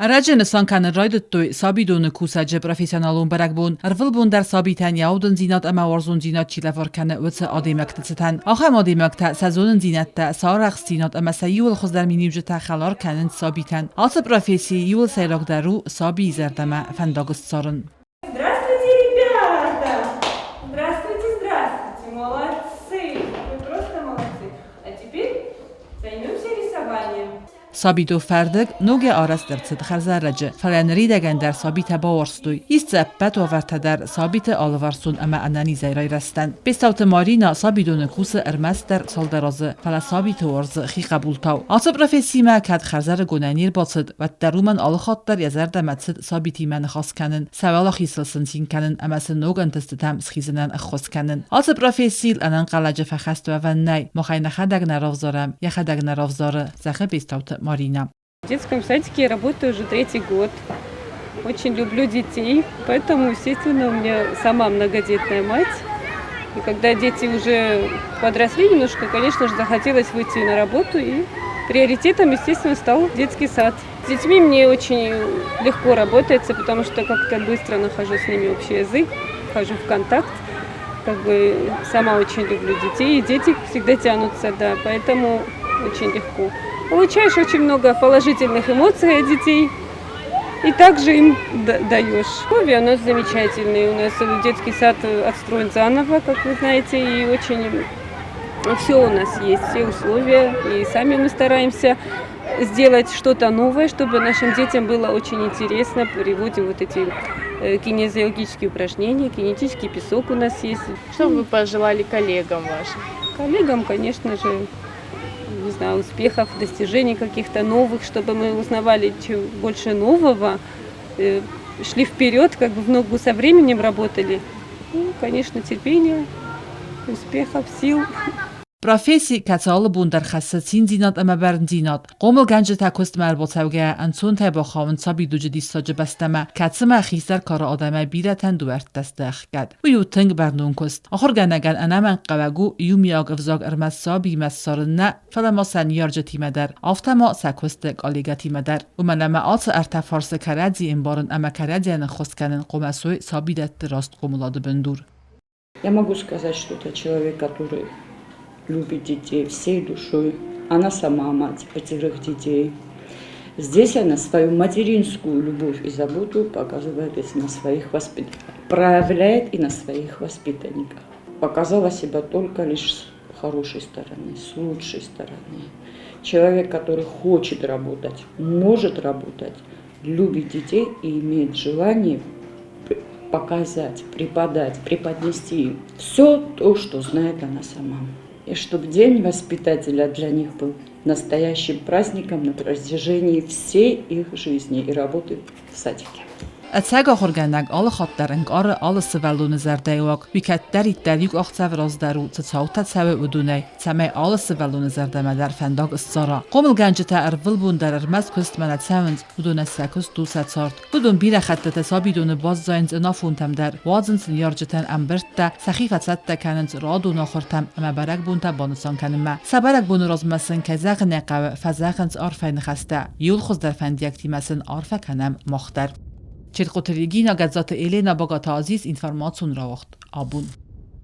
Ӕрӕджы нысан кӕнын райдыдтой сабидоны кусӕджы профессионалон бӕрӕгбон. Ӕрвылбон дӕр сабитӕн йӕ аудындзинад ӕмӕ уарзондзинад чи лӕвар кӕны, уыцы адӕймӕгты цытӕн. Ахӕм адӕймӕгтӕ сӕ зонындзинӕдтӕ, сӕ арӕхстдзинад ӕмӕ сӕ иууыл хуыздӕр миниуджытӕ хӕлар кӕнынц сабитӕн. Ацы профессийы иууыл сӕйрагдӕр у сабийы зӕрдӕмӕ фӕндаг ссарын. Здравствуйте, ребята! Здравствуйте, здравствуйте! Молодцы! Вы просто молодцы! А теперь займемся рисованием. Сабидо фӕрдыг ногӕй арӕзт ӕрцыд хӕрзӕрӕджы, фӕлӕ ныридӕгӕн дӕр сабитӕ бауарзтой. Ис дзы ӕппӕт уавӕртӕ дӕр сабиты алыварсон ӕмӕ ӕнӕнизӕй райрӕзтӕн. Бестауты Маринӕ сабидоны кусы ӕрмӕстдӕр цалдӕр азы, фӕлӕ сабиты уарзы хи хъӕбултау. Ацы профессимӕ кӕд хӕрзӕрыгонӕй не рбацыд, уӕддӕр уымӕн алыхатт дӕр йӕ зӕрдӕмӕ цыд сабитимӕ ныхас кӕнын, сӕ уӕлахизыл сын цин кӕнын ӕмӕ сын ног ӕнтыстытӕм схизынӕн ӕххуыс кӕнын. Ацы профессийыл ӕнӕнхъӕлӕджы фӕхӕст уӕвӕн нӕй, махӕй нӕхӕдӕг нӕ равзарӕм, йӕхӕдӕг нӕ равзары, зӕгъы Бестауты Маринӕ. В детском садике я работаю уже третий год. Очень люблю детей, поэтому, естественно, у меня сама многодетная мать. И когда дети уже подросли немножко, конечно же, захотелось выйти на работу, и приоритетом, естественно, стал детский сад. С детьми мне очень легко работается, потому что как-то быстро нахожу с ними общий язык, вхожу в контакт. Как бы сама очень люблю детей, и дети всегда тянутся, да, поэтому очень легко. Получаешь очень много положительных эмоций от детей, и также им даешь. Условия у нас замечательные. У нас детский сад отстроен заново, как вы знаете, и очень все у нас есть, все условия. И сами мы стараемся сделать что-то новое, чтобы нашим детям было очень интересно. Приводим вот эти кинезиологические упражнения, кинетический песок у нас есть. Что бы вы пожелали коллегам вашим? Коллегам, конечно же, не знаю, успехов, достижений каких-то новых, чтобы мы узнавали чем больше нового, шли вперед, как бы в ногу со временем работали. Ну, конечно, терпения, успехов, сил. Професси, кӕцы алы бон дӕр хӕссы циндзинад ӕмӕ бӕрндзинад. Хъомылгӕнджытӕ куыстмӕ ӕрбацӕугӕйӕ ӕнцонтӕй бахауынц сабидуджы диссаджы бӕстӕмӕ, кӕцымӕ хистӕр кары адӕмӕй бирӕтӕн дуӕрттӕ сты ӕхгӕд. Уый у тынг бӕрнон куыст. Ахуыргӕнӕгӕн ӕнӕмӕнгхъӕуӕг у иумиаг ӕвзаг ӕрмӕст сабиимӕ ссарын нӕ, фӕлӕ ма сӕ ныййарджытимӕ дӕр, афтӕ ма сӕ куысты коллегӕтимӕ дӕр. Уымӕн ӕмӕ ацы ӕртӕ фарсы кӕрӕдзи ӕмбарын ӕмӕ кӕрӕдзийӕн ӕххуыс кӕнын хъуамӕ суой сабидӕтты раст хъомылады бындур. Я могу сказать, что это человек, который любит детей всей душой. Она сама мать пятерых детей. Здесь она свою материнскую любовь и заботу показывает и на своих воспит... проявляет и на своих воспитанниках. Показала себя только лишь с хорошей стороны, с лучшей стороны. Человек, который хочет работать, может работать, любит детей и имеет желание показать, преподать, преподнести им все то, что знает она сама. И чтобы День воспитателя для них был настоящим праздником на протяжении всей их жизни и работы в садике. Ӕцӕг ахуыргӕнӕг алы хатт дӕр ӕнкъары алы сывӕллоны зӕрдӕйыуаг, уый кӕддӕриддӕр иу къахдзӕф раздӕр у, цы цаутӕ цӕуы, уыдонӕй, цӕмӕй алы сывӕллоны зӕрдӕмӕ дӕр фӕндаг ссара. Хъомылгӕнджытӕ ӕрвылбон дӕр ӕрмӕст куыстмӕ нӕ цӕуынц, уыдонӕн сӕ куыст у сӕ цард. Уыдон бирӕ хӕттыты сабидоны баззайынц ӕнафонтӕм дӕр, уадзынц ныййарджытӕн ӕмбырдтӕ, сӕхи фӕцӕттӕ кӕнынц радон ахуыртӕм ӕмӕ бӕрӕгбонтӕ банысан кӕнынмӕ. Сӕ бӕрӕгбоны размӕ сын, кӕй зӕгъын ӕй хъӕуы, фӕзӕгъынц арфӕйы ныхӕстӕ. Иууыл хуыздӕр фӕндиӕгтимӕ сын арфӕ кӕнӕм мах дӕр. Четкъоты Регина, Гӕдзаты Елена, Багаты Азиз, информацион рауагъд абон.